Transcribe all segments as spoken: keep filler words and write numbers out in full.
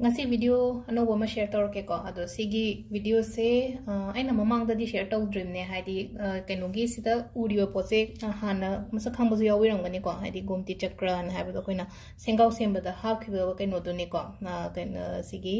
ꯉꯁꯤ video ꯑꯅꯧꯕ ꯑꯃ share ꯇꯧꯔꯛꯀꯦꯀꯣ꯫ ꯑꯗꯣ ꯁꯤꯒꯤ videoꯁꯦ, ꯑ, ꯑꯩꯅ ꯃꯃꯥꯡꯗꯗꯤ share ꯇꯧꯗ꯭ꯔꯤꯕꯅꯦ, ꯍꯥꯏꯗꯤ, ꯑ, ꯀꯩꯅꯣꯒꯤ ꯁꯤꯗ ꯎꯔꯤꯕ ꯄꯣꯠꯁꯦ, ꯑ, ꯍꯥꯟꯅ ꯃꯁꯛ ꯈꯪꯕꯁꯨ ꯌꯥꯎꯕꯤꯔꯝꯒꯅꯤꯀꯣ, ꯍꯥꯏꯗꯤ ꯒꯣꯝꯇꯤ ꯆꯀ꯭ꯔꯅ ꯍꯥꯏꯕꯗꯣ ꯑꯩꯈꯣꯏꯅ ꯁꯦꯡꯒꯥꯎ ꯁꯦꯝꯕꯗ ꯍꯥꯞꯈꯤꯕ ꯀꯩꯅꯣꯗꯨꯅꯤꯀꯣ, ꯑ, ꯀꯩꯅꯣ, ꯁꯤꯒꯤ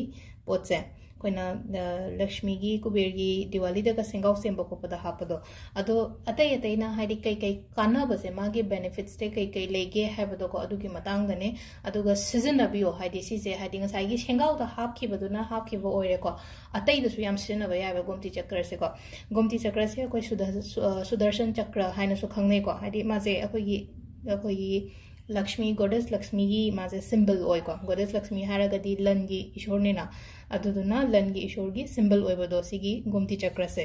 ꯄꯣꯠꯁꯦ꯫ ꯑꯩꯈꯣꯏꯅ, ꯑ, ꯂꯛꯁꯃꯤꯒꯤ, ꯀꯨꯕꯦꯔꯒꯤ ꯗꯤꯋꯥꯂꯤꯗꯒ ꯁꯦꯡꯒꯥꯎ ꯁꯦꯝꯕ ꯈꯣꯠꯄꯗ ꯍꯥꯞꯄꯗꯣ꯫ ꯑꯗꯣ ꯑꯇꯩ ꯑꯇꯩꯅ ꯍꯥꯏꯗꯤ ꯀꯩ ꯀꯩ ꯀꯥꯟꯅꯕꯁꯦ, ꯃꯥꯒꯤ benefitsꯁꯦ ꯀꯩ ꯀꯩ ꯂꯩꯒꯦ ꯍꯥꯏꯕꯗꯣꯀꯣ, ꯑꯗꯨꯒꯤ ꯃꯇꯥꯡꯗꯅꯦ꯫ ꯑꯗꯨꯒ ꯁꯤꯖꯤꯟꯅꯕꯤꯌꯣ, ꯍꯥꯏꯗꯤ ꯁꯤꯁꯦ, ꯍꯥꯏꯗꯤ ꯉꯁꯥꯏꯒꯤ ꯁꯦꯡꯒꯥꯎꯗ ꯍꯥꯞꯈꯤꯕꯗꯨꯅ ꯍꯥꯞꯈꯤꯕ ꯑꯣꯏꯔꯦꯀꯣ, ꯑꯇꯩꯗꯁꯨ ꯌꯥꯝ ꯁꯤꯖꯤꯟꯅꯕ ꯌꯥꯏꯑꯕ ꯒꯣꯝꯇꯤ ꯆꯀ꯭ꯔꯁꯦꯀꯣ꯫ ꯒꯣꯝꯇꯤ ꯆꯀ꯭ꯔꯁꯦ ꯑꯩꯈꯣꯏ ꯁꯨꯗ-, ꯁꯨ-, ꯑ, ꯁꯨꯗꯔꯁꯟ ꯆꯀ꯭ꯔ ꯍꯥꯏꯅꯁꯨ ꯈꯪꯅꯩꯀꯣ, ꯍꯥꯏꯗꯤ ꯃꯥꯁꯦ ꯑꯩꯈꯣꯏꯒꯤ, ꯑꯩꯈꯣꯏꯒꯤ ꯂꯛꯁꯃꯤ, goddess ꯂꯛꯁꯃꯤꯒꯤ ꯃꯥꯁꯦ symbol ꯑꯣꯏꯀꯣ꯫ Goddess ꯂꯛꯁꯃꯤ ꯍꯥꯏꯔꯒꯗꯤ ꯂꯟꯒꯤ ꯏꯁꯣꯔꯅꯤꯅ, ꯑꯗꯨꯗꯨꯅ ꯂꯟꯒꯤ ꯏꯁꯣꯔꯒꯤ symbol ꯑꯣꯏꯕꯗꯣ ꯁꯤꯒꯤ ꯒꯣꯝꯇꯤ ꯆꯀ꯭ꯔꯁꯦ꯫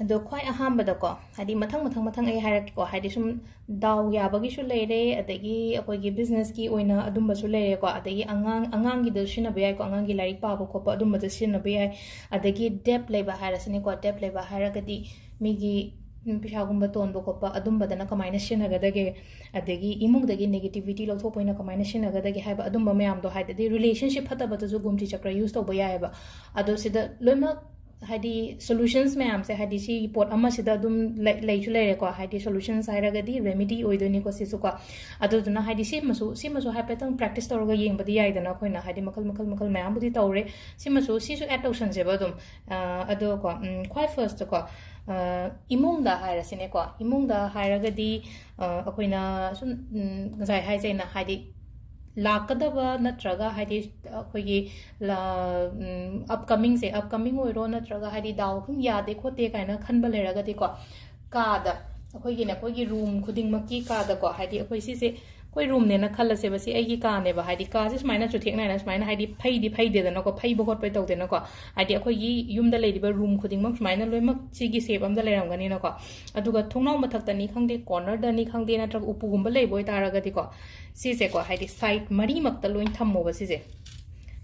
ꯑꯗꯣ ꯈ꯭ꯋꯥꯏ ꯑꯍꯥꯟꯕꯗꯀꯣ, ꯍꯥꯏꯗꯤ ꯃꯊꯪ ꯃꯊꯪ ꯃꯊꯪ ꯑꯩ ꯍꯥꯏꯔꯛꯀꯦꯀꯣ, ꯍꯥꯏꯗꯤ ꯁꯨꯝ ꯗꯥꯎ ꯌꯥꯕꯒꯤꯁꯨ ꯂꯩꯔꯦ, ꯑꯗꯒꯤ ꯑꯩꯈꯣꯏꯒꯤ businessꯀꯤ ꯑꯣꯏꯅ ꯑꯗꯨꯝꯕꯁꯨ ꯂꯩꯔꯦꯀꯣ, ꯑꯗꯒꯤ ꯑꯉꯥꯡ, ꯑꯉꯥꯡꯒꯤꯗꯁꯨ ꯁꯤꯖꯤꯟꯅꯕ ꯌꯥꯏꯀꯣ, ꯑꯉꯥꯡꯒꯤ ꯂꯥꯏꯔꯤꯛ ꯄꯥꯕ ꯈꯣꯠꯄ ꯑꯗꯨꯝꯕꯗ ꯁꯤꯖꯤꯟꯅꯕ ꯌꯥꯏ, ꯑꯗꯒꯤ debt ꯂꯩꯕ ꯍꯥꯏꯔꯁꯤꯅꯦꯀꯣ, debt ꯂꯩꯕ ꯍꯥꯏꯔꯒꯗꯤ ꯃꯤꯒꯤ, ꯎꯝ, ꯄꯩꯁꯥꯒꯨꯝꯕ ꯇꯣꯟꯕ ꯈꯣꯠꯄ ꯑꯗꯨꯝꯕꯗꯅ ꯀꯃꯥꯏꯅ ꯁꯤꯖꯤꯟꯅꯒꯗꯒꯦ, ꯑꯗꯒꯤ ꯏꯃꯨꯡꯗꯒꯤ negativity ꯂꯧꯊꯣꯛꯄ ꯑꯣꯏꯅ ꯀꯃꯥꯏꯅ ꯁꯤꯖꯤꯟꯅꯒꯗꯒꯦ ꯍꯥꯏꯕ ꯑꯗꯨꯝꯕ ꯃꯌꯥꯝꯗꯣ, ꯍꯥꯏꯗꯤ relationship ꯐꯠꯇꯕꯗꯁꯨ ꯒꯣꯝꯇꯤ ꯆꯀ꯭ꯔ use ꯇꯧꯕ ꯌꯥꯏꯑꯕ꯫ ꯑꯗꯣ ꯁꯤꯗ ꯂꯣꯏꯅꯃꯛ ꯍꯥꯏꯗꯤ solutions ꯃꯌꯥꯝꯁꯦ, ꯍꯥꯏꯗꯤ ꯁꯤ ꯄꯣꯠ ꯑꯃꯁꯤꯗ ꯑꯗꯨꯝ ꯂꯩ-, ꯂꯩꯁꯨ ꯂꯩꯔꯦꯀꯣ, ꯍꯥꯏꯗꯤ solutions ꯍꯥꯏꯔꯒꯗꯤ remedy ꯑꯣꯏꯗꯣꯏꯅꯤꯀꯣ ꯁꯤꯁꯨꯀꯣ꯫ ꯑꯗꯨꯗꯨꯅ ꯍꯥꯏꯗꯤ ꯁꯤꯃꯁꯨ, ꯁꯤꯃꯁꯨ ꯍꯥꯏꯐꯦꯠꯇꯪ practice ꯇꯧꯔꯒ ꯌꯦꯡꯕꯗꯤ ꯌꯥꯏꯗꯅ ꯑꯩꯈꯣꯏꯅ, ꯍꯥꯏꯗꯤ ꯃꯈꯜ, ꯃꯈꯜ, ꯃꯈꯜ ꯃꯌꯥꯝꯕꯨꯗꯤ ꯇꯧꯔꯦ, ꯁꯤꯃꯁꯨ, ꯁꯤꯁꯨ add ꯇꯧꯁꯟꯁꯦꯕ ꯑꯗꯨꯝ꯫ ꯑ, ꯑꯗꯣꯀꯣ, ꯎꯝ, ꯈ꯭ꯋꯥꯏ firstꯀꯣ, ꯑ, ꯏꯃꯨꯡꯗ ꯍꯥꯏꯔꯁꯤꯅꯦꯀꯣ, ꯏꯃꯨꯡꯗ ꯍꯥꯏꯔꯒꯗꯤ, ꯑ, ꯑꯩꯈꯣꯏꯅ ꯁꯨꯝ, ꯎꯝ, ꯉꯁꯥꯏ ꯍꯥꯏꯖꯩꯅ, ꯍꯥꯏꯗꯤ ꯂꯥꯛꯀꯗꯕ ꯅꯠꯇ꯭ꯔꯒ ꯍꯥꯏꯗꯤ ꯑꯩꯈꯣꯏꯒꯤ ꯂ-, ꯎꯝ, upcomingꯁꯦ, upcoming ꯑꯣꯏꯔꯣ ꯅꯠꯇ꯭ꯔꯒ ꯍꯥꯏꯗꯤ ꯗꯥꯎ ꯁꯨꯝ ꯌꯥꯗꯦ ꯈꯣꯠꯇꯦ ꯀꯥꯏꯅ ꯈꯟꯕ ꯂꯩꯔꯒꯗꯤꯀꯣ, ꯀꯥꯗ, ꯑꯩꯈꯣꯏꯒꯤꯅꯦ, ꯑꯩꯈꯣꯏꯒꯤ room ꯈꯨꯗꯤꯡꯃꯛꯀꯤ ꯀꯥꯗꯀꯣ, ꯍꯥꯏꯗꯤ ꯑꯩꯈꯣꯏ ꯁꯤꯁꯦ ꯑꯩꯈꯣꯏ roomꯅꯦꯅ ꯈꯜꯂꯁꯦꯕ, ꯁꯤ ꯑꯩꯒꯤ ꯀꯥꯅꯦꯕ, ꯍꯥꯏꯗꯤ ꯀꯥꯁꯦ ꯁꯨꯃꯥꯏꯅ ꯆꯨꯊꯦꯛꯅꯅ ꯁꯨꯃꯥꯏꯅ ꯍꯥꯏꯗꯤ ꯐꯩꯗꯤ ꯐꯩꯗꯦꯗꯅꯀꯣ, ꯐꯩꯕ ꯈꯣꯠꯄ ꯇꯧꯗꯦꯅꯀꯣ, ꯍꯥꯏꯗꯤ ꯑꯩꯈꯣꯏꯒꯤ ꯌꯨꯝꯗ ꯂꯩꯔꯤꯕ room ꯈꯨꯗꯤꯡꯃꯛ ꯁꯨꯃꯥꯏꯅ ꯂꯣꯏꯅꯃꯛ ꯁꯤꯒꯤ shape ꯑꯝꯗ ꯂꯩꯔꯝꯒꯅꯤꯅꯀꯣ꯫ ꯑꯗꯨꯒ ꯊꯣꯡꯅꯥꯎ ꯃꯊꯛꯇꯅꯤ ꯈꯪꯗꯦ, cornerꯗꯅꯤ ꯈꯪꯗꯦ, ꯅꯠꯇ꯭ꯔꯒ ꯎꯄꯨꯒꯨꯝꯕ ꯂꯩꯕ ꯑꯣꯏꯇꯥꯔꯒꯗꯤꯀꯣ, ꯁꯤꯁꯦꯀꯣ, ꯍꯥꯏꯗꯤ side ꯃꯔꯤꯃꯛꯇ ꯂꯣꯏ ꯊꯝꯃꯣꯕ ꯁꯤꯁꯦ꯫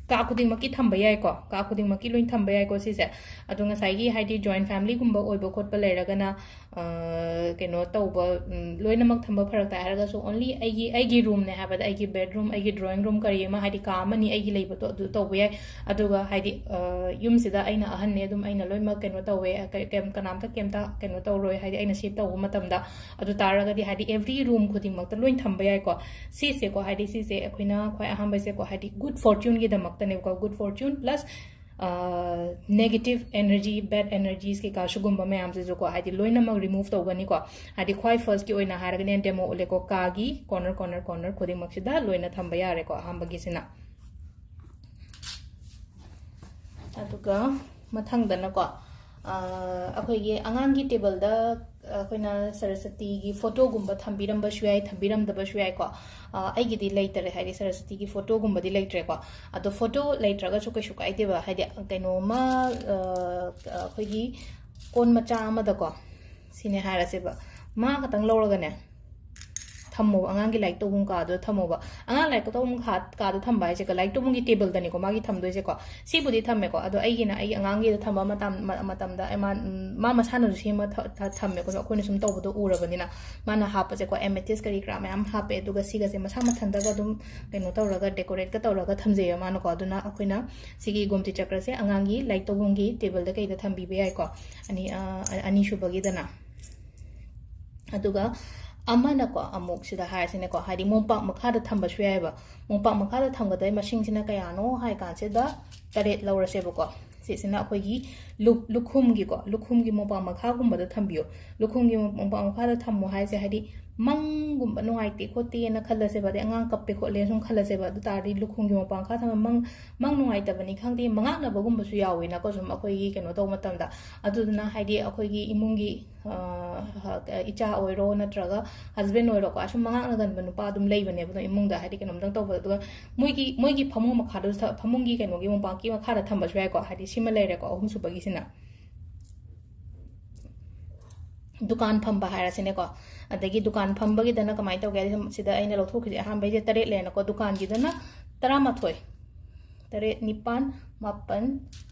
ꯀꯥ ꯈꯨꯗꯤꯡꯃꯛꯀꯤ ꯊꯝꯕ ꯌꯥꯏꯀꯣ, ꯀꯥ ꯈꯨꯗꯤꯡꯃꯛꯀꯤ ꯂꯣꯏ ꯊꯝꯕ ꯌꯥꯏꯀꯣ ꯁꯤꯁꯦ꯫ ꯑꯗꯣ ꯉꯁꯥꯏꯒꯤ ꯍꯥꯏꯗꯤ joint family ꯒꯨꯝꯕ ꯑꯣꯏꯕ ꯈꯣꯠꯄ ꯂꯩꯔꯒꯅ, ꯑ, ꯀꯩꯅꯣ ꯇꯧꯕ, ꯎꯝ, ꯂꯣꯏꯅꯃꯛ ꯊꯝꯕ ꯐꯔꯛ ꯇꯥꯏ ꯍꯥꯏꯔꯒꯁꯨ only ꯑꯩꯒꯤ, ꯑꯩꯒꯤ room ꯅꯦ ꯍꯥꯏꯕꯗ ꯑꯩꯒꯤ bedroom, ꯑꯩꯒꯤ drawing room ꯀꯔꯤ ꯑꯃ ꯍꯥꯏꯗꯤ ꯀꯥ ꯑꯃꯅꯤ ꯑꯩꯒꯤ ꯂꯩꯕꯗꯣ ꯑꯗꯨ ꯇꯧꯕ ꯌꯥꯏ꯫ ꯑꯗꯨꯒ ꯍꯥꯏꯗꯤ, ꯑ, ꯌꯨꯝꯁꯤꯗ ꯑꯩꯅ ꯑꯍꯟꯅꯦ, ꯑꯗꯨꯝ ꯑꯩꯅ ꯂꯣꯏꯅꯃꯛ ꯀꯩꯅꯣ ꯇꯧꯋꯦ, ꯑ, ꯀꯩ-, ꯀꯩꯝ-, ꯀꯅꯥꯝꯇ ꯀꯩꯝꯇ ꯀꯩꯅꯣ ꯇꯧꯔꯣꯏ, ꯍꯥꯏꯗꯤ ꯑꯩꯅ shift ꯇꯧꯕ ꯃꯇꯝꯗ꯫ ꯑꯗꯨ ꯇꯥꯔꯒꯗꯤ ꯍꯥꯏꯗꯤ every room ꯈꯨꯗꯤꯡꯃꯛꯇ ꯂꯣꯏ ꯊꯝꯕ ꯌꯥꯏꯀꯣ꯫ ꯁꯤꯁꯦꯀꯣ, ꯍꯥꯏꯗꯤ ꯁꯤꯁꯦ ꯑꯩꯈꯣꯏꯅ ꯈ꯭ꯋꯥꯏ ꯑꯍꯥꯟꯕꯁꯦꯀꯣ, ꯍꯥꯏꯗꯤ good fortune ꯒꯤꯗꯃꯛꯇꯅꯦꯕꯀꯣ, good fortune plus, ꯑ, negative energy, bad energies ꯀꯩꯀꯥ ꯁꯤꯒꯨꯝꯕ ꯃꯌꯥꯝꯁꯤꯁꯨꯀꯣ, ꯍꯥꯏꯗꯤ ꯂꯣꯏꯅꯃꯛ remove ꯇꯧꯒꯅꯤꯀꯣ꯫ ꯍꯥꯏꯗꯤ ꯈ꯭ꯋꯥꯏ first ꯀꯤ ꯑꯣꯏꯅ ꯍꯥꯏꯔꯒꯅꯦ, demo ꯎꯠꯂꯦꯀꯣ, ꯀꯥꯒꯤ corner, corner, corner ꯈꯨꯗꯤꯡꯃꯛꯁꯤꯗ ꯂꯣꯏꯅ ꯊꯝꯕ ꯌꯥꯔꯦꯀꯣ, ꯑꯍꯥꯟꯕꯒꯤꯁꯤꯅ꯫ ꯑꯗꯨꯒ ꯃꯊꯪꯗꯅꯀꯣ, ꯑ, ꯑꯩꯈꯣꯏꯒꯤ ꯑꯉꯥꯡꯒꯤ table ꯗ ꯑꯩꯈꯣꯏꯅ ꯁꯔꯁꯋꯇꯤꯒꯤ photo ꯒꯨꯝꯕ ꯊꯝꯕꯤꯔꯝꯕꯁꯨ ꯌꯥꯏ, ꯊꯝꯕꯤꯔꯝꯗꯕꯁꯨ ꯌꯥꯏꯀꯣ꯫ ꯑ, ꯑꯩꯒꯤꯗꯤ ꯂꯩꯇꯔꯦ, ꯍꯥꯏꯗꯤ ꯁꯔꯁꯋꯇꯤꯒꯤ photo ꯒꯨꯝꯕꯗꯤ ꯂꯩꯇ꯭ꯔꯦꯀꯣ꯫ ꯑꯗꯣ photo ꯂꯩꯇ꯭ꯔꯒꯁꯨ ꯀꯩꯁꯨ ꯀꯥꯏꯗꯦꯕ, ꯍꯥꯏꯗꯤ ꯀꯩꯅꯣꯝꯃ, ꯑ, ꯑꯩꯈꯣꯏꯒꯤ ꯀꯣꯟ ꯃꯆꯥ ꯑꯃꯗꯀꯣ, ꯁꯤꯅꯦ ꯍꯥꯏꯔꯁꯦꯕ, ꯃꯥ ꯈꯛꯇꯪ ꯂꯧꯔꯒꯅꯦ, ꯊꯝꯃꯣꯕ, ꯑꯉꯥꯡꯒꯤ ꯂꯥꯏꯔꯤꯛ ꯇꯧꯐꯝ ꯀꯥꯗꯨꯗ ꯊꯝꯃꯣꯕ꯫ ꯑꯉꯥꯡ ꯂꯥꯏꯔꯤꯛ ꯇꯧꯐꯝ ꯀꯥ-, ꯀꯥꯗ ꯊꯝꯕ ꯍꯥꯏꯁꯦ, ꯂꯥꯏꯔꯤꯛ ꯇꯧꯐꯝꯒꯤ table ꯗꯅꯤꯀꯣ ꯃꯥꯒꯤ ꯊꯝꯗꯣꯏꯁꯦꯀꯣ꯫ ꯁꯤꯕꯨꯗꯤ ꯊꯝꯃꯦꯀꯣ, ꯑꯗꯣ ꯑꯩꯒꯤꯅ ꯑꯩꯒꯤ ꯑꯉꯥꯡꯒꯤꯗ ꯊꯝꯕ ꯃꯇꯝ-, ꯃ-, ꯃꯇꯝꯗ ꯑꯩ ꯃꯥ, ꯃꯥ ꯃꯁꯥꯅꯁꯨ ꯁꯦꯝꯃ ꯊ-, ꯊ-, ꯊꯝꯃꯦꯀꯣ, ꯑꯩꯈꯣꯏꯅ ꯁꯨꯝ ꯇꯧꯕꯗꯣ ꯎꯔꯕꯅꯤꯅ꯫ ꯃꯥꯅ ꯍꯥꯞꯄꯁꯦꯀꯣ, amethyst ꯀꯔꯤ ꯀꯔꯥ ꯃꯌꯥꯝ ꯍꯥꯞꯄꯦ, ꯑꯗꯨꯒ ꯁꯤꯒꯁꯦ ꯃꯁꯥ ꯃꯊꯟꯇꯒ ꯑꯗꯨꯝ ꯀꯩꯅꯣ ꯇꯧꯔꯒ, decorate ꯀ ꯇꯧꯔꯒ ꯊꯝꯖꯩꯌꯦ ꯃꯥꯅꯀꯣ꯫ ꯑꯗꯨꯅ ꯑꯩꯈꯣꯏꯅ ꯁꯤꯒꯤ ꯒꯣꯃꯇꯤ ꯆꯀ꯭ꯔꯁꯦ ꯑꯉꯥꯡꯒꯤ ꯂꯥꯏꯔꯤꯛ ꯇꯧꯐꯝꯒꯤ table ꯗ ꯀꯩꯗ ꯊꯝꯕꯤꯕ ꯌꯥꯏꯀꯣ, ꯑꯅꯤ, ꯑ, ꯑꯅꯤꯁꯨꯕꯒꯤꯗꯅ꯫ ꯑꯗꯨꯒ ꯑꯃꯅꯀꯣ, ꯑꯃꯨꯛ ꯁꯤꯗ ꯍꯥꯏꯔꯁꯤꯅꯦꯀꯣ, ꯍꯥꯏꯗꯤ ꯃꯣꯝꯄꯥꯛ ꯃꯈꯥꯗ ꯊꯝꯕꯁꯨ ꯌꯥꯏꯑꯕ꯫ ꯃꯣꯝꯄꯥꯛ ꯃꯈꯥꯗ ꯊꯝꯒꯗꯕ ꯃꯁꯤꯡꯁꯤꯅ ꯀꯌꯥꯅꯣ ꯍꯥꯏ ꯀꯥꯟꯁꯤꯗ ꯇꯔꯦꯠ ꯂꯧꯔꯁꯦꯕꯀꯣ꯫ ꯁꯤꯁꯤꯅ ꯑꯩꯈꯣꯏꯒꯤ ꯂꯨ-, ꯂꯨꯈꯨꯝꯒꯤꯀꯣ, ꯂꯨꯈꯨꯝꯒꯤ ꯃꯣꯝꯄꯥꯛ ꯃꯈꯥꯒꯨꯝꯕꯗ ꯊꯝꯕꯤꯌꯣ꯫ ꯂꯨꯈꯨꯝꯒꯤ ꯃꯣꯝꯄꯥꯛ ꯃꯈꯥꯗ ꯊꯝꯃꯣ ꯍꯥꯏꯁꯦ, ꯍꯥꯏꯗꯤ ꯃꯪꯒꯨꯝꯕ ꯅꯨꯡꯉꯥꯏꯇꯦ ꯈꯣꯠꯇꯦꯅ ꯈꯜꯂꯁꯦꯕ, ꯑꯗꯩ ꯑꯉꯥꯡ ꯀꯞꯄꯦ ꯈꯣꯠꯂꯦ ꯁꯨꯝ ꯈꯜꯂꯁꯦꯕ, ꯑꯗꯨ ꯇꯥꯔꯗꯤ ꯂꯨꯈꯨꯝꯒꯤ ꯃꯣꯝꯄꯥꯛ ꯃꯈꯥ ꯊꯝꯕ ꯃꯪ, ꯃꯪ ꯅꯨꯡꯉꯥꯏꯇꯕꯅꯤ ꯈꯪꯗꯦ, ꯃꯉꯥꯛꯅꯕꯒꯨꯝꯕꯁꯨ ꯌꯥꯎꯋꯤꯅꯀꯣ, ꯁꯨꯝ ꯑꯩꯈꯣꯏꯒꯤ ꯀꯩꯅꯣ ꯇꯧꯕ ꯃꯇꯝꯗ꯫ ꯑꯗꯨꯗꯨꯅ ꯍꯥꯏꯗꯤ ꯑꯩꯈꯣꯏꯒꯤ ꯏꯃꯨꯡꯒꯤ, ꯑ, ꯏꯆꯥ ꯑꯣꯏꯔꯣ ꯅꯠꯇ꯭ꯔꯒ husband ꯑꯣꯏꯔꯣꯀꯣ, ꯑꯁꯨꯝ ꯃꯉꯥꯛꯅꯒꯟꯕ ꯅꯨꯄꯥ ꯑꯗꯨꯝ ꯂꯩꯕꯅꯦꯕ ꯑꯗꯣ ꯏꯃꯨꯡꯗ, ꯍꯥꯏꯗꯤ ꯀꯩꯅꯣꯝꯇꯪ ꯇꯧꯕꯗ꯫ ꯑꯗꯨꯒ ꯃꯣꯏꯒꯤ, ꯃꯣꯏꯒꯤ ꯐꯃꯨꯡ ꯃꯈꯥꯗꯁꯨ ꯊ-, ꯐꯃꯨꯡꯒꯤ ꯀꯩꯅꯣꯒꯤ ꯃꯣꯝꯄꯥꯛꯀꯤ ꯃꯈꯥꯗ ꯊꯝꯕꯁꯨ ꯌꯥꯏꯀꯣ, ꯍꯥꯏꯗꯤ ꯁꯤꯃ ꯂꯩꯔꯦꯀꯣ, ꯑꯍꯨꯝꯁꯨꯕꯒꯤꯁꯤꯅ꯫ ꯗꯨꯀꯥꯟ ꯐꯝꯕ ꯍꯥꯏꯔꯁꯤꯅꯦꯀꯣ꯫ ꯑꯗꯒꯤ ꯗꯨꯀꯥꯟ ꯐꯝꯕꯒꯤꯗꯅ ꯀꯃꯥꯏꯅ ꯇꯧꯒꯦ ꯍꯥꯏꯗꯤ, ꯁꯤꯗ ꯑꯩꯅ ꯂꯧꯊꯣꯛꯈꯤꯁꯦ, ꯑꯍꯥꯟꯕꯩꯁꯦ ꯇꯔꯦꯠ ꯂꯩꯔꯦꯅꯀꯣ, ꯗꯨꯀꯥꯟꯒꯤꯗꯅ ꯇꯔꯥꯃꯥꯊꯣꯏ, ꯇꯔꯦꯠ, ꯅꯤꯄꯥꯟ, ꯃꯥꯄꯟ,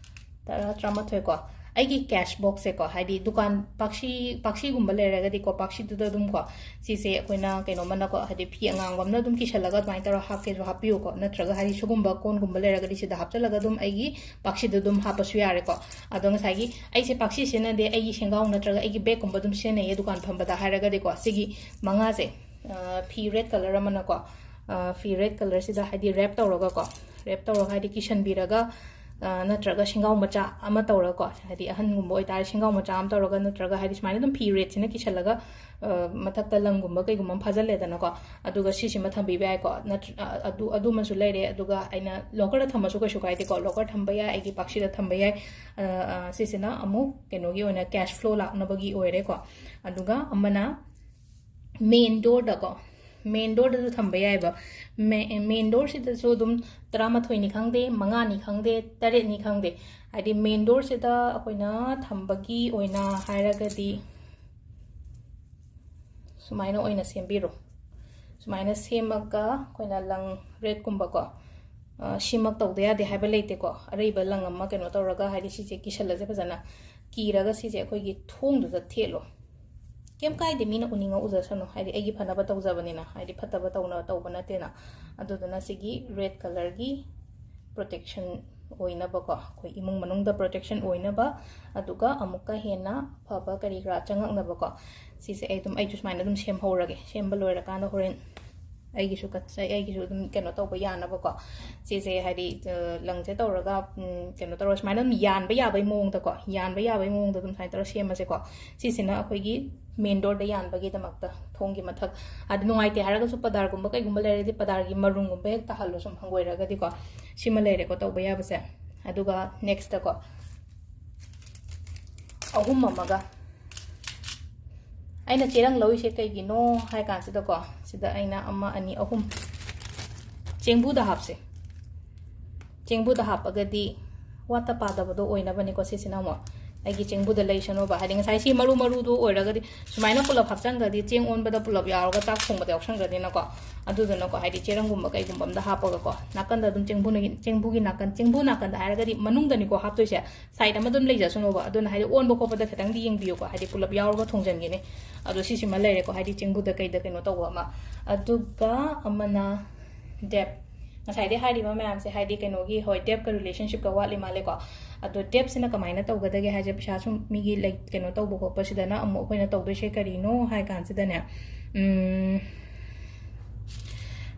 ꯇꯔꯥ, ꯇꯔꯥꯃꯥꯊꯣꯏ ꯀꯣ꯫ ꯑꯩꯒꯤ cash box ꯁꯦꯀꯣ, ꯍꯥꯏꯗꯤ ꯗꯨꯀꯥꯟ ꯄꯥꯛꯁꯤ, ꯄꯥꯛꯁꯤꯒꯨꯝꯕ ꯂꯩꯔꯒꯗꯤꯀꯣ, ꯄꯥꯛꯁꯤꯗꯨꯗ ꯑꯗꯨꯝ ꯀꯣ, ꯁꯤꯁꯦ ꯑꯩꯈꯣꯏꯅ ꯀꯩꯅꯣꯝꯃꯅꯀꯣ, ꯍꯥꯏꯗꯤ ꯐꯤ ꯑꯉꯥꯡꯕ ꯑꯃꯅ ꯑꯗꯨꯝ ꯀꯤꯁꯜꯂꯒ ꯑꯗꯨꯃꯥꯏꯅ ꯇꯧꯔꯒ ꯍꯥꯞꯀꯦꯁꯨ ꯍꯥꯞꯄꯤꯌꯨꯀꯣ, ꯅꯠꯇ꯭ꯔꯒ ꯍꯥꯏꯗꯤ ꯁꯤꯒꯨꯝꯕ ꯀꯣꯟꯒꯨꯝꯕ ꯂꯩꯔꯒꯗꯤ ꯁꯤꯗ ꯍꯥꯞꯆꯜꯂꯒ ꯑꯗꯨꯝ ꯑꯩꯒꯤ ꯄꯥꯛꯁꯤꯗ ꯑꯗꯨꯝ ꯍꯥꯞꯄꯁꯨ ꯌꯥꯔꯦꯀꯣ꯫ ꯑꯗꯣ ꯉꯁꯥꯏꯒꯤ ꯑꯩꯁꯦ ꯄꯥꯛꯁꯤ ꯁꯤꯖꯤꯟꯅꯗꯦ, ꯑꯩꯒꯤ ꯁꯦꯡꯒꯥꯎ ꯅꯠꯇ꯭ꯔꯒ ꯑꯩꯒꯤ bagꯀꯨꯝꯕ ꯑꯗꯨꯝ ꯁꯤꯖꯤꯟꯅꯩꯌꯦ ꯗꯨꯀꯥꯟ ꯐꯝꯕꯗ ꯍꯥꯏꯔꯒꯗꯤꯀꯣ꯫ ꯁꯤꯒꯤ ꯃꯉꯥꯁꯦ, ꯑ, ꯐꯤ red colour ꯑꯃꯅꯀꯣ, ꯑ, ꯐꯤ red colourꯁꯤꯗ ꯍꯥꯏꯗꯤ wrap ꯇꯧꯔꯒꯀꯣ, wrap ꯇꯧꯔꯒ ꯍꯥꯏꯗꯤ ꯀꯤꯁꯟꯕꯤꯔꯒ, ꯑ, ꯅꯠꯇ꯭ꯔꯒ ꯁꯦꯡꯒꯥꯎ ꯃꯆꯥ ꯑꯃ ꯇꯧꯔꯒꯀꯣ, ꯍꯥꯏꯗꯤ ꯑꯍꯟꯒꯨꯝꯕ ꯑꯣꯏꯇꯥꯔꯗꯤ ꯁꯦꯡꯒꯥꯎ ꯃꯆꯥ ꯑꯃ ꯇꯧꯔꯒ, ꯅꯠꯇ꯭ꯔꯒ ꯍꯥꯏꯗꯤ ꯁꯨꯃꯥꯏꯅ ꯑꯗꯨꯝ ꯐꯤ redꯁꯤꯅ ꯀꯤꯁꯜꯂꯒ, ꯑ, ꯃꯊꯛꯇ ꯂꯪꯒꯨꯝꯕ ꯀꯩꯒꯨꯝꯕ ꯑꯃ ꯐꯥꯖꯜꯂꯦꯗꯅꯀꯣ, ꯑꯗꯨꯒ ꯁꯤꯁꯤꯃ ꯊꯝꯕꯤꯕ ꯌꯥꯏꯀꯣ꯫ ꯅꯠꯇ꯭ꯔ-, ꯑ, ꯑꯗꯨ, ꯑꯗꯨꯃꯁꯨ ꯂꯩꯔꯦ꯫ ꯑꯗꯨꯒ ꯑꯩꯅ lockerꯗ ꯊꯝꯃꯁꯨ ꯀꯩꯁꯨ ꯀꯥꯏꯗꯦꯀꯣ, locker ꯊꯝꯕ ꯌꯥꯏ, ꯑꯩꯒꯤ ꯄꯥꯛꯁꯤꯗ ꯊꯝꯕ ꯌꯥꯏ꯫ ꯑ, ꯑ, ꯁꯤꯁꯤꯅ ꯑꯃꯨꯛ ꯀꯩꯅꯣꯒꯤ ꯑꯣꯏꯅ cash flow ꯂꯥꯛꯅꯕꯒꯤ ꯑꯣꯏꯔꯦꯀꯣ꯫ ꯑꯗꯨꯒ ꯑꯃꯅ main doorꯗꯀꯣ, main doorꯗꯁꯨ ꯊꯝꯕ ꯌꯥꯏꯑꯕ꯫ ꯃꯦ-, main doorꯁꯤꯗꯁꯨ ꯑꯗꯨꯝ ꯇꯔꯥꯃꯥꯊꯣꯏꯅꯤ ꯈꯪꯗꯦ, ꯃꯉꯥꯅꯤ ꯈꯪꯗꯦ, ꯇꯔꯦꯠꯅꯤ ꯈꯪꯗꯦ, ꯍꯥꯏꯗꯤ main doorꯁꯤꯗ ꯑꯩꯈꯣꯏꯅ ꯊꯝꯕꯒꯤ ꯑꯣꯏꯅ ꯍꯥꯏꯔꯒꯗꯤ ꯁꯨꯃꯥꯏꯅ ꯑꯣꯏꯅ ꯁꯦꯝꯕꯤꯔꯣ꯫ ꯁꯨꯃꯥꯏꯅ ꯁꯦꯝꯃꯒ ꯑꯩꯈꯣꯏꯅ ꯂꯪ redꯀꯨꯝꯕꯀꯣ, ꯑ, ꯁꯤꯃꯛ ꯇꯧꯗ ꯌꯥꯗꯦ ꯍꯥꯏꯕ ꯂꯩꯇꯦꯀꯣ꯫ ꯑꯔꯩꯕ ꯂꯪ ꯑꯃ ꯀꯩꯅꯣ ꯇꯧꯔꯒ, ꯍꯥꯏꯗꯤ ꯁꯤꯁꯦ ꯀꯤꯁꯜꯂꯁꯦ ꯐꯖꯅ, ꯀꯤꯔꯒ ꯁꯤꯁꯦ ꯑꯩꯈꯣꯏꯒꯤ ꯊꯣꯡꯗꯨꯗ ꯊꯦꯠꯂꯣ꯫ ꯀꯩꯝ ꯀꯥꯏꯗꯦ, ꯃꯤꯅ ꯎꯅꯤꯡꯉ ꯎꯖꯁꯅꯨ, ꯍꯥꯏꯗꯤ ꯑꯩꯒꯤ ꯐꯅꯕ ꯇꯧꯖꯕꯅꯤꯅ, ꯍꯥꯏꯗꯤ ꯐꯠꯇꯕ ꯇꯧꯅ ꯇꯧꯕ ꯅꯠꯇꯦꯅ꯫ ꯑꯗꯨꯗꯨꯅ ꯁꯤꯒꯤ red colourꯒꯤ protection ꯑꯣꯏꯅꯕꯀꯣ, ꯑꯩꯈꯣꯏ ꯏꯃꯨꯡ ꯃꯅꯨꯡꯗ protection ꯑꯣꯏꯅꯕ, ꯑꯗꯨꯒ ꯑꯃꯨꯛꯀ ꯍꯦꯟꯅ ꯐꯕ ꯀꯔꯤ ꯀꯔꯥ ꯆꯪꯉꯛꯅꯕꯀꯣ, ꯁꯤꯁꯦ ꯑꯩ ꯑꯗꯨꯝ, ꯑꯩꯁꯨ ꯁꯨꯃꯥꯏꯅ ꯑꯗꯨꯝ ꯁꯦꯝꯍꯧꯔꯒꯦ꯫ ꯁꯦꯝꯕ ꯂꯣꯏꯔꯀꯥꯟꯗ ꯍꯣꯔꯦꯟ ꯑꯩꯒꯤꯁꯨ ꯀꯠ-, ꯑꯩꯒꯤꯁꯨ ꯑꯗꯨꯝ ꯀꯩꯅꯣ ꯇꯧꯕ ꯌꯥꯅꯕꯀꯣ꯫ ꯁꯤꯁꯦ ꯍꯥꯏꯗꯤ, ꯑ, ꯂꯪꯁꯦ ꯇꯧꯔꯒ, ꯎꯝ, ꯀꯩꯅꯣ ꯇꯧꯔꯒ ꯁꯨꯃꯥꯏꯅ ꯑꯗꯨꯝ ꯌꯥꯟꯕ ꯌꯥꯕꯩ ꯃꯑꯣꯡꯗꯀꯣ, ꯌꯥꯟꯕ ꯌꯥꯕꯩ ꯃꯑꯣꯡꯗ ꯑꯗꯨꯝ ꯁꯨꯃꯥꯏꯅ ꯇꯧꯔꯒ ꯁꯦꯝꯃꯁꯦꯀꯣ꯫ ꯁꯤꯁꯤꯅ ꯑꯩꯈꯣꯏꯒꯤ main doorꯗ ꯌꯥꯟꯕꯒꯤꯗꯃꯛꯇ, ꯊꯣꯡꯒꯤ ꯃꯊꯛ꯫ ꯑꯗ ꯅꯨꯡꯉꯥꯏꯇꯦ ꯍꯥꯏꯔꯒꯁꯨ ꯄꯗꯥꯔꯒꯨꯝꯕ ꯀꯩꯒꯨꯝꯕ ꯂꯩꯔꯗꯤ ꯄꯗꯥꯔꯒꯤ ꯃꯔꯨꯝꯒꯨꯝꯕ ꯍꯦꯛ ꯇꯥꯍꯜꯂꯣ, ꯁꯨꯝ ꯍꯪꯒꯣꯏꯔꯒꯗꯤꯀꯣ꯫ ꯁꯤꯃ ꯂꯩꯔꯦꯀꯣ ꯇꯧꯕ ꯌꯥꯕꯁꯦ꯫ ꯑꯗꯨꯒ nextꯇꯀꯣ, ꯑꯍꯨꯝ ꯑꯃꯒ꯫ ꯑꯩꯅ ꯆꯦꯔꯪ ꯂꯧꯔꯤꯁꯦ ꯀꯩꯒꯤꯅꯣ ꯍꯥꯏ ꯀꯥꯟꯁꯤꯗꯀꯣ, ꯁꯤꯗ ꯑꯩꯅ ꯑꯃ, ꯑꯅꯤ, ꯑꯍꯨꯝ ꯆꯦꯡꯕꯨꯗ ꯍꯥꯞꯁꯦ꯫ ꯆꯦꯡꯕꯨꯗ ꯍꯥꯞꯄꯒꯗꯤ ꯋꯥꯠꯇ ꯄꯥꯗꯕꯗꯣ ꯑꯣꯏꯅꯕꯅꯤꯀꯣ꯫ ꯁꯤꯁꯤꯅ ꯑꯃꯨꯛ ꯑꯩꯒꯤ ꯆꯦꯡꯕꯨꯗ ꯂꯩꯁꯅꯣꯕ꯫ ꯍꯥꯏꯗꯤ ꯉꯁꯥꯏ ꯁꯤ ꯃꯔꯨ ꯃꯔꯨꯗꯣ ꯑꯣꯏꯔꯒꯗꯤ ꯁꯨꯃꯥꯏꯅ ꯄꯨꯂꯞ ꯍꯥꯞꯆꯟꯈ꯭ꯔꯗꯤ ꯆꯦꯡ ꯑꯣꯟꯕꯗ ꯄꯨꯂꯞ ꯌꯥꯎꯔꯒ ꯆꯥꯛ ꯊꯣꯡꯕꯗ ꯌꯥꯎꯁꯟꯈ꯭ꯔꯅꯤꯅꯀꯣ꯫ ꯑꯗꯨꯗꯨꯅꯀꯣ, ꯍꯥꯏꯗꯤ ꯆꯦꯔꯪꯒꯨꯝꯕ ꯀꯩꯒꯨꯝꯕ ꯑꯝꯗ ꯍꯥꯞꯄꯒꯀꯣ, ꯅꯥꯀꯟꯗ ꯑꯗꯨꯝ ꯆꯦꯡꯕꯨꯅꯒꯤ, ꯆꯦꯡꯕꯨꯒꯤ ꯅꯥꯀꯟ, ꯆꯦꯡꯕꯨ ꯅꯥꯀꯟꯗ ꯍꯥꯏꯔꯒꯗꯤ ꯃꯅꯨꯡꯗꯅꯤꯀꯣ ꯍꯥꯞꯇꯣꯏꯁꯦ, side ꯑꯃ ꯑꯗꯨꯝ ꯂꯩꯖꯁꯅꯣꯕ꯫ ꯑꯗꯨꯅ ꯍꯥꯏꯗꯤ ꯑꯣꯟꯕ ꯈꯣꯠꯄꯗ ꯈꯤꯇꯪꯗꯤ ꯌꯦꯡꯕꯤꯌꯨꯀꯣ, ꯍꯥꯏꯗꯤ ꯄꯨꯂꯞ ꯌꯥꯎꯔꯒ ꯊꯣꯡꯖꯟꯒꯤꯅꯤ꯫ ꯑꯗꯣ ꯁꯤꯁꯤꯃ ꯂꯩꯔꯦꯀꯣ, ꯍꯥꯏꯗꯤ ꯆꯦꯡꯕꯨꯗ ꯀꯩꯗ ꯀꯩꯅꯣ ꯇꯧꯕ ꯑꯃ꯫ ꯑꯗꯨꯒ ꯑꯃꯅ debt꯫ ꯉꯁꯥꯏꯗꯩ ꯍꯥꯏꯔꯤꯕ ꯃꯌꯥꯝꯁꯦ ꯍꯥꯏꯗꯤ ꯀꯩꯅꯣꯒꯤ, ꯍꯣꯏ, debtꯀ relationshipꯀ ꯋꯥꯠꯂꯤ ꯃꯥꯜꯂꯦꯀꯣ꯫ ꯑꯗꯣ debtꯁꯤꯅ ꯀꯃꯥꯏꯅ ꯇꯧꯒꯗꯒꯦ ꯍꯥꯏꯁꯦ, ꯄꯩꯁꯥ ꯁꯨꯝ ꯃꯤꯒꯤ ꯂꯩ-, ꯀꯩꯅꯣ ꯇꯧꯕ ꯈꯣꯠꯄꯁꯤꯗꯅ ꯑꯃꯨꯛ ꯑꯩꯈꯣꯏꯅ ꯇꯧꯗꯣꯏꯁꯦ ꯀꯔꯤꯅꯣ ꯍꯥꯏ ꯀꯥꯟꯁꯤꯗꯅꯦ, ꯎꯝ,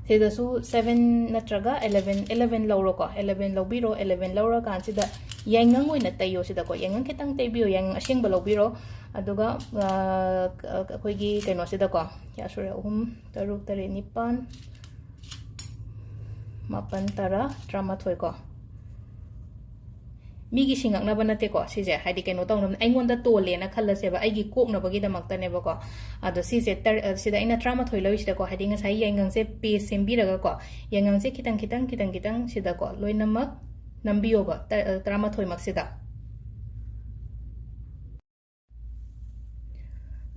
ꯁꯤꯗꯁꯨ seven ꯅꯠꯇ꯭ꯔꯒ eleven, eleven ꯂꯧꯔꯣꯀꯣ꯫ Eleven ꯂꯧꯕꯤꯔꯣ꯫ Eleven ꯂꯧꯔꯀꯥꯟꯁꯤꯗ ꯌꯥꯏꯉꯪ ꯑꯣꯏꯅ ꯇꯩꯌꯣ ꯁꯤꯗꯀꯣ꯫ ꯌꯥꯏꯉꯪ ꯈꯤꯇꯪ ꯇꯩꯕꯤꯌꯣ, ꯌꯥꯏꯉꯪ ꯑꯁꯦꯡꯕ ꯂꯧꯕꯤꯔꯣ꯫ ꯑꯗꯨꯒ, ꯑ, ꯑꯩꯈꯣꯏꯒꯤ ꯀꯩꯅꯣꯁꯤꯗꯀꯣ, ꯀꯌꯥ ꯁꯨꯔꯦ? ꯑꯍꯨꯝ, ꯇꯔꯨꯛ, ꯇꯔꯦꯠ, ꯅꯤꯄꯥꯟ, ꯃꯥꯄꯟ, ꯇꯔꯥ, ꯇꯔꯥꯃꯥꯊꯣꯏ ꯀꯣ꯫ ꯃꯤꯒꯤ ꯁꯤꯡꯉꯛꯅꯕ ꯅꯠꯇꯦꯀꯣ ꯁꯤꯁꯦ, ꯍꯥꯏꯗꯤ ꯀꯩꯅꯣ ꯇꯧꯅꯕ, ꯑꯩꯉꯣꯟꯗ ꯇꯣꯜꯂꯦꯅ ꯈꯜꯂꯁꯦꯕ, ꯑꯩꯒꯤ ꯀꯣꯛꯅꯕꯒꯤꯗꯃꯛꯇꯅꯦꯕꯀꯣ꯫ ꯑꯗꯣ ꯁꯤꯁꯦ ꯇꯔ-, ꯑ, ꯁꯤꯗ ꯑꯩꯅ ꯇꯔꯥꯃꯥꯊꯣꯏ ꯂꯧꯔꯤꯁꯤꯗꯀꯣ, ꯍꯥꯏꯗꯤ ꯉꯁꯥꯏ ꯌꯥꯏꯉꯪꯁꯦ paste ꯁꯦꯝꯕꯤꯔꯒꯀꯣ, ꯌꯥꯏꯉꯪꯁꯦ ꯈꯤꯇꯪ ꯈꯤꯇꯪ, ꯈꯤꯇꯪ ꯈꯤꯇꯪ ꯁꯤꯗꯀꯣ ꯂꯣꯏꯅꯃꯛ ꯅꯝꯕꯤꯌꯣꯕ, ꯇ-, ꯑ, ꯇꯔꯥꯃꯥꯊꯣꯏꯃꯛꯁꯤꯗ꯫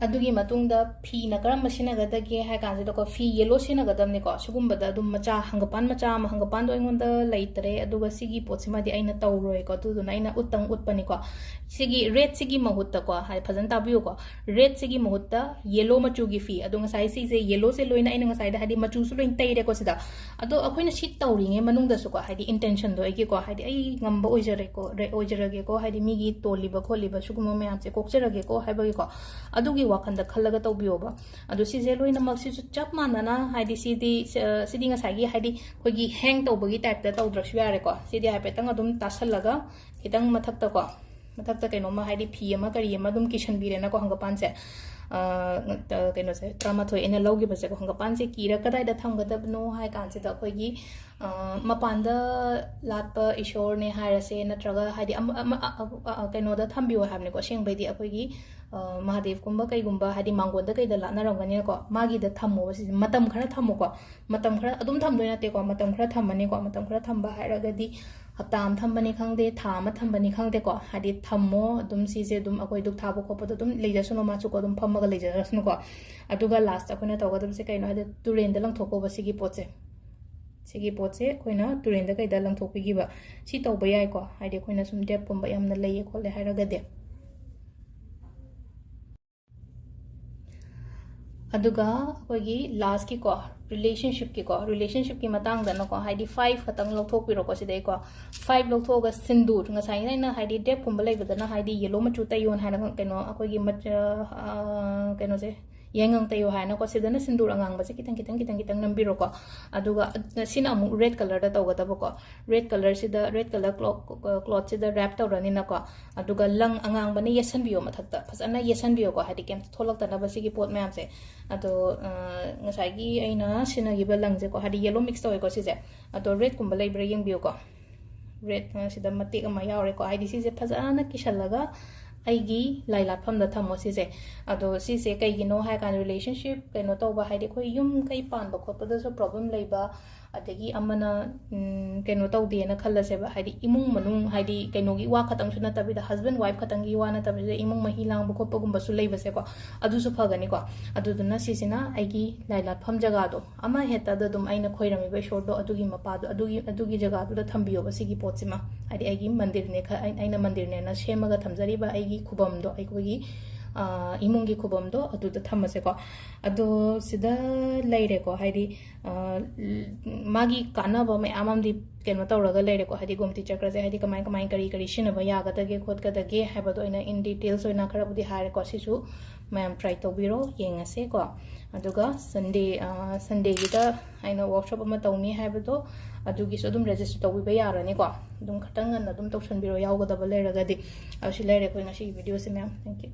ꯑꯗꯨꯒꯤ ꯃꯇꯨꯡꯗ ꯐꯤꯅ ꯀꯔꯝꯕ ꯁꯤꯖꯤꯟꯅꯒꯗꯒꯦ ꯍꯥꯏ ꯀꯥꯟꯁꯤꯗꯀꯣ, ꯐꯤ yellow ꯁꯤꯖꯤꯟꯅꯒꯗꯕꯅꯤꯀꯣ꯫ ꯁꯤꯒꯨꯝꯕꯗ ꯑꯗꯨꯝ ꯃꯆꯥ, ꯍꯪꯒꯄꯥꯟ ꯃꯆꯥ ꯑꯃ, ꯍꯪꯒꯄꯥꯟꯗꯣ ꯑꯩꯉꯣꯟꯗ ꯂꯩꯇ꯭ꯔꯦ, ꯑꯗꯨꯒ ꯁꯤꯒꯤ ꯄꯣꯠꯁꯤꯃꯗꯤ ꯑꯩꯅ ꯇꯧꯔꯣꯏꯀꯣ, ꯑꯗꯨꯗꯨꯅ ꯑꯩꯅ ꯎꯠꯇꯪ ꯎꯠꯄꯅꯤꯀꯣ꯫ ꯁꯤꯒꯤ redꯁꯤꯒꯤ ꯃꯍꯨꯠꯇꯀꯣ, ꯍꯥꯏ, ꯐꯖꯅ ꯇꯥꯕꯤꯌꯨꯀꯣ, redꯁꯤꯒꯤ ꯃꯍꯨꯠꯇ yellow ꯃꯆꯨꯒꯤ ꯐꯤ, ꯑꯗꯣ ꯉꯁꯥꯏ ꯁꯤꯁꯦ yellowꯁꯦ ꯂꯣꯏꯅ ꯑꯩꯅ ꯉꯁꯥꯏꯗ ꯍꯥꯏꯗꯤ ꯃꯆꯨꯁꯨ ꯂꯣꯏꯅ ꯇꯩꯔꯦꯀꯣ ꯁꯤꯗ꯫ ꯑꯗꯣ ꯑꯩꯈꯣꯏꯅ ꯁꯤ ꯇꯧꯔꯤꯉꯩ ꯃꯅꯨꯡꯗꯁꯨꯀꯣ, ꯍꯥꯏꯗꯤ intentionꯗꯣ ꯑꯩꯒꯤꯀꯣ, ꯍꯥꯏꯗꯤ ꯑꯩ ꯉꯝꯕ ꯑꯣꯏꯖꯔꯦꯀꯣ, ꯔꯦ-, ꯑꯣꯏꯖꯔꯒꯦꯀꯣ, ꯍꯥꯏꯗꯤ ꯃꯤꯒꯤ ꯇꯣꯜꯂꯤꯕ ꯈꯣꯠꯂꯤꯕ ꯁꯤꯒꯨꯝꯕ ꯃꯌꯥꯝꯁꯦ ꯀꯣꯛꯆꯔꯒꯦꯀꯣ ꯍꯥꯏꯕꯒꯤꯀꯣ, ꯑꯗꯨꯒꯤ ꯋꯥꯈꯜꯗ ꯈꯜꯂꯒ ꯇꯧꯕꯤꯌꯣꯕ꯫ ꯑꯗꯣ ꯁꯤꯁꯦ ꯂꯣꯏꯅꯃꯛ ꯁꯤꯁꯨ ꯆꯞ ꯃꯥꯟꯅꯅ, ꯍꯥꯏꯗꯤ ꯁꯤꯗꯤ, ꯑ, ꯁꯤꯗꯤ ꯉꯁꯥꯏꯒꯤ, ꯍꯥꯏꯗꯤ ꯑꯩꯈꯣꯏꯒꯤ hang ꯇꯧꯕꯒꯤ typeꯇ ꯇꯧꯗ꯭ꯔꯁꯨ ꯌꯥꯔꯦꯀꯣ꯫ ꯁꯤꯗꯤ ꯍꯥꯏꯐꯦꯠꯇꯪ ꯑꯗꯨꯝ ꯇꯥꯁꯜꯂꯒ ꯈꯤꯇꯪ ꯃꯊꯛꯇꯀꯣ, ꯃꯊꯛꯇ ꯀꯩꯅꯣꯝꯃ, ꯍꯥꯏꯗꯤ ꯐꯤ ꯑꯃ ꯀꯔꯤ ꯑꯃ ꯑꯗꯨꯝ ꯀꯤꯁꯟꯕꯤꯔꯦꯅꯀꯣ ꯍꯪꯒꯄꯥꯟꯁꯦ꯫ ꯑ, ꯀꯩꯅꯣꯁꯦ, ꯇꯔꯥꯃꯥꯊꯣꯏ ꯑꯩꯅ ꯂꯧꯈꯤꯕꯁꯦꯀꯣ, ꯍꯪꯒꯄꯥꯟꯁꯦ ꯀꯤꯔ ꯀꯗꯥꯏꯗ ꯊꯝꯒꯗꯕꯅꯣ ꯍꯥꯏ ꯀꯥꯟꯁꯤꯗ ꯑꯩꯈꯣꯏꯒꯤ, ꯑ, ꯃꯄꯥꯟꯗ ꯂꯥꯠꯄ ꯏꯁꯣꯔꯅꯦ ꯍꯥꯏꯔꯁꯦ, ꯅꯠꯇ꯭ꯔꯒ ꯍꯥꯏꯗꯤ ꯑꯃ, ꯑꯃ, ꯑ, ꯑ, ꯑ, ꯀꯩꯅꯣꯗ ꯊꯝꯕꯤꯌꯣ ꯍꯥꯏꯕꯅꯤꯀꯣ꯫ ꯑꯁꯦꯡꯕꯩꯗꯤ ꯑꯩꯈꯣꯏꯒꯤ, ꯑ, ꯃꯍꯥꯗꯦꯕꯀꯨꯝꯕ ꯀꯩꯒꯨꯝꯕ ꯍꯥꯏꯗꯤ ꯃꯥꯡꯒꯣꯟꯗ ꯀꯩꯗ ꯂꯥꯠꯅꯔꯝꯒꯅꯤꯅꯀꯣ, ꯃꯥꯒꯤꯗ ꯊꯝꯃꯣꯕ ꯁꯤꯁꯦ꯫ ꯃꯇꯝ ꯈꯔ ꯊꯝꯃꯣꯀꯣ, ꯃꯇꯝ ꯈꯔ ꯑꯗꯨꯝ ꯊꯝꯗꯣꯏ ꯅꯠꯇꯦꯀꯣ, ꯃꯇꯝ ꯈꯔ ꯊꯝꯃꯅꯤꯀꯣ꯫ ꯃꯇꯝ ꯈꯔ ꯊꯝꯕ ꯍꯥꯏꯔꯒꯗꯤ ꯍꯞꯇꯥ ꯑꯃ ꯊꯝꯕꯅꯤ ꯈꯪꯗꯦ, ꯊꯥ ꯑꯃ ꯊꯝꯕꯅꯤ ꯈꯪꯗꯦꯀꯣ, ꯍꯥꯏꯗꯤ ꯊꯝꯃꯣ ꯑꯗꯨꯝ꯫ ꯁꯤꯁꯦ ꯑꯗꯨꯝ ꯑꯩꯈꯣꯏ ꯙꯨꯛ ꯊꯥꯕ ꯈꯣꯠꯄꯗ ꯑꯗꯨꯝ ꯂꯩꯖꯁꯅꯨ, ꯃꯥꯁꯨꯀꯣ ꯑꯗꯨꯝ ꯐꯝꯃꯒ ꯂꯩꯖꯔꯁꯅꯨꯀꯣ꯫ ꯑꯗꯨꯒ ꯂꯥꯁꯇ ꯑꯩꯈꯣꯏꯅ ꯇꯧꯒꯗꯕꯁꯦ ꯀꯩꯅꯣ ꯍꯥꯏꯗꯤ ꯇꯨꯔꯦꯟꯗ ꯂꯪꯊꯣꯛꯀꯣꯕ ꯁꯤꯒꯤ ꯄꯣꯠꯁꯦ꯫ ꯁꯤꯒꯤ ꯄꯣꯠꯁꯦ ꯑꯩꯈꯣꯏꯅ ꯇꯨꯔꯦꯟꯗ ꯀꯩꯗ ꯂꯪꯊꯣꯛꯄꯤꯈꯤꯕ꯫ ꯁꯤ ꯇꯧꯕ ꯌꯥꯏꯀꯣ, ꯍꯥꯏꯗꯤ ꯑꯩꯈꯣꯏꯅ ꯁꯨꯝ ꯗꯦꯞꯀꯨꯝꯕ ꯌꯥꯝꯅ ꯂꯩꯌꯦ ꯈꯣꯠꯂꯦ ꯍꯥꯏꯔꯒꯗꯤ꯫ ꯑꯗꯨꯒ ꯑꯩꯈꯣꯏꯒꯤ ꯂꯥꯁꯀꯤꯀꯣ, ꯔꯤꯂꯦꯁꯟꯁꯤꯞꯀꯤꯀꯣ, ꯔꯤꯂꯦꯁꯟꯁꯤꯞꯀꯤ ꯃꯇꯥꯡꯗꯅꯀꯣ, ꯍꯥꯏꯗꯤ ꯐꯥꯏꯚ ꯈꯛꯇꯪ ꯂꯧꯊꯣꯛꯄꯤꯔꯣꯀꯣ ꯁꯤꯗꯩꯀꯣ꯫ ꯐꯥꯏꯚ ꯂꯧꯊꯣꯛꯑꯒ ꯁꯤꯟꯗꯨꯔ, ꯉꯁꯥꯏꯒꯤ ꯑꯩꯅ ꯍꯥꯏꯗꯤ ꯗꯦꯞꯀꯨꯝꯕ ꯂꯩꯕꯗꯅ ꯍꯥꯏꯗꯤ ꯌꯦꯂꯣ ꯃꯆꯨ ꯇꯩꯌꯣꯅ ꯍꯥꯏꯅ ꯀꯩꯅꯣ ꯑꯩꯈꯣꯏꯒꯤ ꯃꯆ-, ꯑ, ꯀꯩꯅꯣꯁꯦ, ꯌꯥꯏꯉꯪ ꯇꯩꯌꯣ ꯍꯥꯏꯅꯀꯣ꯫ ꯁꯤꯗꯅ ꯁꯤꯟꯗꯨꯔ ꯑꯉꯥꯡꯕꯁꯦ ꯈꯤꯇꯪ, ꯈꯤꯇꯪ, ꯈꯤꯇꯪ, ꯈꯤꯇꯪ ꯅꯝꯕꯤꯔꯣꯀꯣ꯫ ꯑꯗꯨꯒ ꯁꯤꯅ ꯑꯃꯨꯛ ꯔꯦꯗ ꯀꯂꯔꯗ ꯇꯧꯒꯗꯕꯀꯣ꯫ ꯔꯦꯗ ꯀꯂꯔꯁꯤꯗ, ꯔꯦꯗ ꯀꯂꯔ ꯀ꯭ꯂꯣꯠ, ꯀ꯭ꯂꯣꯠꯁꯤꯗ ꯔꯦꯞ ꯇꯧꯔꯅꯤꯅꯀꯣ꯫ ꯑꯗꯨꯒ ꯂꯪ ꯑꯉꯥꯡꯕꯅ ꯌꯦꯠꯁꯟꯕꯤꯌꯣ ꯃꯊꯛꯇ, ꯐꯖꯅ ꯌꯦꯠꯁꯟꯕꯤꯌꯣꯀꯣ, ꯍꯥꯏꯗꯤ ꯀꯩꯝꯇ ꯊꯣꯛꯂꯛꯇꯅꯕ ꯁꯤꯒꯤ ꯄꯣꯠ ꯃꯌꯥꯝꯁꯦ꯫ ꯑꯗꯣ, ꯑ, ꯉꯁꯥꯏꯒꯤ ꯑꯩꯅ ꯁꯤꯖꯤꯟꯅꯈꯤꯕ ꯂꯪꯁꯦꯀꯣ, ꯍꯥꯏꯗꯤ ꯌꯦꯂꯣ ꯃꯤꯛꯁ ꯇꯧꯋꯦꯀꯣ ꯁꯤꯁꯦ꯫ ꯑꯗꯣ ꯔꯦꯗꯀꯨꯝꯕ ꯂꯩꯕ꯭ꯔꯥ ꯌꯦꯡꯕꯤꯌꯨꯀꯣ꯫ ꯔꯦꯗ, ꯑ, ꯁꯤꯗ ꯃꯇꯦꯛ ꯑꯃ ꯌꯥꯎꯔꯦꯀꯣ, ꯍꯥꯏꯗꯤ ꯁꯤꯁꯦ ꯐꯖꯅ ꯀꯤꯁꯜꯂꯒ ꯑꯩꯒꯤ ꯂꯥꯏ ꯂꯥꯠꯐꯝꯗ ꯊꯝꯃꯣ ꯁꯤꯁꯦ꯫ ꯑꯗꯣ ꯁꯤꯁꯦ ꯀꯩꯒꯤꯅꯣ ꯍꯥꯏ ꯀꯥꯟꯗ ꯔꯤꯂꯦꯁꯟꯁꯤꯞ ꯀꯩꯅꯣ ꯇꯧꯕ, ꯍꯥꯏꯗꯤ ꯑꯩꯈꯣꯏ ꯌꯨꯝ ꯀꯩ ꯄꯥꯟꯕ ꯈꯣꯠꯄꯗꯁꯨ ꯄ꯭ꯔꯣꯕ꯭ꯂꯦꯝ ꯂꯩꯕ, ꯑꯗꯒꯤ ꯑꯃꯅ, ꯎꯝ, ꯀꯩꯅꯣ ꯇꯧꯗꯦꯅ ꯈꯜꯂꯁꯦꯕ, ꯍꯥꯏꯗꯤ ꯏꯃꯨꯡ ꯃꯅꯨꯡ, ꯍꯥꯏꯗꯤ ꯀꯩꯅꯣꯒꯤ ꯋꯥ ꯈꯛꯇꯪꯁꯨ ꯅꯠꯇꯕꯤꯗ, ꯍꯁꯕꯦꯟ ꯋꯥꯏꯐ ꯈꯛꯇꯪꯒꯤ ꯋꯥ ꯅꯠꯇꯕꯤꯗ, ꯏꯃꯨꯡ ꯃꯍꯤ ꯂꯥꯡꯕ ꯈꯣꯠꯄꯒꯨꯝꯕꯁꯨ ꯂꯩꯕꯁꯦꯀꯣ, ꯑꯗꯨꯁꯨ ꯐꯒꯅꯤꯀꯣ꯫ ꯑꯗꯨꯗꯨꯅ ꯁꯤꯁꯤꯅ ꯑꯩꯒꯤ ꯂꯥꯏ ꯂꯥꯠꯐꯝ ꯖꯒꯥꯗꯣ, ꯑꯃ ꯍꯦꯛꯇꯗ ꯑꯗꯨꯝ ꯑꯩꯅ ꯈꯣꯏꯔꯝꯃꯤꯕ ꯏꯁꯣꯔꯗꯣ ꯑꯗꯨꯒꯤ ꯃꯄꯥꯗꯣ, ꯑꯗꯨꯒꯤ, ꯑꯗꯨꯒꯤ ꯖꯒꯥꯗꯨꯗ ꯊꯝꯕꯤꯌꯣꯕ ꯁꯤꯒꯤ ꯄꯣꯠꯁꯤꯃ꯫ ꯍꯥꯏꯗꯤ ꯑꯩꯒꯤ ꯃꯟꯗꯤꯔꯅꯦ ꯈ-, ꯑꯩ-, ꯑꯩꯅ ꯃꯟꯗꯤꯔꯅꯦꯅ ꯁꯦꯝꯃꯒ ꯊꯝꯖꯔꯤꯕ ꯑꯩꯒꯤ ꯈꯨꯕꯝꯗꯣ, ꯑꯩꯈꯣꯏꯒꯤ, ꯑ, ꯏꯃꯨꯡꯒꯤ ꯈꯨꯕꯝꯗꯣ ꯑꯗꯨꯗ ꯊꯝꯃꯁꯦꯀꯣ꯫ ꯑꯗꯣ ꯁꯤꯗ ꯂꯩꯔꯦꯀꯣ, ꯍꯥꯏꯗꯤ, ꯑ, ꯃꯥꯒꯤ ꯀꯥꯟꯅꯕ ꯃꯌꯥꯝ ꯑꯃꯗꯤ ꯀꯩꯅꯣ ꯇꯧꯔꯒ ꯂꯩꯔꯦꯀꯣ, ꯍꯥꯏꯗꯤ ꯒꯣꯃꯇꯤ ꯆꯀ꯭ꯔꯁꯦ ꯍꯥꯏꯗꯤ ꯀꯃꯥꯏ, ꯀꯃꯥꯏ, ꯀꯔꯤ, ꯀꯔꯤ ꯁꯤꯖꯤꯟꯅꯕ ꯌꯥꯒꯗꯒꯦ ꯈꯣꯠꯀꯗꯒꯦ ꯍꯥꯏꯕꯗꯣ ꯑꯩꯅ in details ꯑꯣꯏꯅ ꯈꯔꯕꯨꯗꯤ ꯍꯥꯏꯔꯦꯀꯣ꯫ ꯁꯤꯁꯨ ꯃꯌꯥꯝ try ꯇꯧꯕꯤꯔꯣ, ꯌꯦꯡꯉꯁꯦꯀꯣ꯫ ꯑꯗꯨꯒ Sunday, ꯑ, Sundayꯒꯤꯗ ꯑꯩꯅ workshop ꯑꯃ ꯇꯧꯅꯤ ꯍꯥꯏꯕꯗꯣ, ꯑꯗꯨꯒꯤꯁꯨ ꯑꯗꯨꯝ register ꯇꯧꯕꯤꯕ ꯌꯥꯔꯅꯤꯀꯣ꯫ ꯑꯗꯨꯝ ꯈꯤꯇꯪ ꯉꯟꯅ ꯑꯗꯨꯝ ꯇꯧꯁꯟꯕꯤꯔꯣ, ꯌꯥꯎꯒꯗꯕ ꯂꯩꯔꯒꯗꯤ꯫ ꯑꯗꯨ ꯁꯤ ꯂꯩꯔꯦ ꯑꯩꯈꯣꯏ ꯉꯁꯤꯒꯤ videoꯁꯦ ꯃꯌꯥꯝ꯫ Thank you꯫